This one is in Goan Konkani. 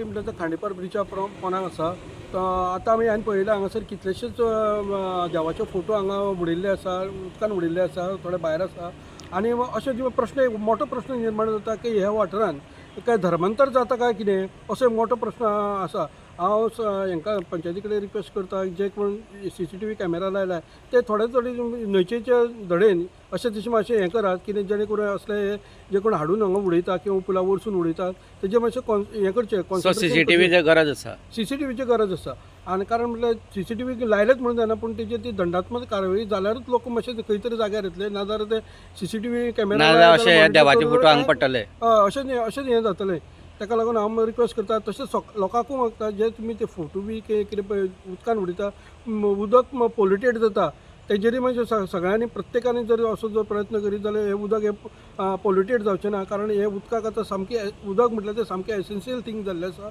म्हटल्यार ते खांडेपार ब्रिजा पोंदाक आसा. तर आतां आमी हांवें पळयलां, हांगासर कितलेशेच देवाचे फोटो हांगा उडयल्ले आसा, उदकान उडयल्ले आसा, थोडे भायर आसा. आनी अशें जें प्रश्न, एक मोठो प्रश्न निर्माण जाता की ह्या वाठारान काय धर्मांतर जाता काय कितें, असो एक मोठो प्रश्न आसा. हांव हांकां पंचायती कडेन रिक्वेस्ट करता, जे कोण सीसीटीव्ही कॅमेरा लायला ते थोडे थोडे न्हंयचेच्या धडेन अशें तशें मातशें हें करात, कितें जेणे करून असले हे जे कोण हाडून हांगा उडयता किंवा पुला वरसून उडयतात तेजें मातशें हें करचें. सो सीसीटीव्हीची गरज आसा. सीसीटीव्हीची गरज आसा. आनी कारण म्हटल्यार सीसीटीव्ही लायलेच म्हणून जायना, पूण तेजेर ती दंडात्मक कारवाई जाल्यारूच लोक मातशे खंय तरी जाग्यार येतले, नाजाल्यार ते सीसीटीव्ही कॅमेरा नाजाल्यार अशे देवाचे फोटो हांगा पडटले. हय, अशें न्ही, अशें हें जातलें. ताका लागून हांव रिक्वेस्ट करता, तशेंच लोकांकूय मागता, जे तुमी ते फोटो बी कितें पळय उदकान उडयता, उदक पोल्युटेड जाता, तेजेरूय मातशें सगळ्यांनी प्रत्येकान जर असो जर प्रयत्न करीत जाल्यार हें उदक हें पोल्युटेड जावचें ना. कारण हें उदकाक आतां सामकें, उदक म्हटल्यार तें सामकें एसेन्शियल थींग जाल्लें आसा.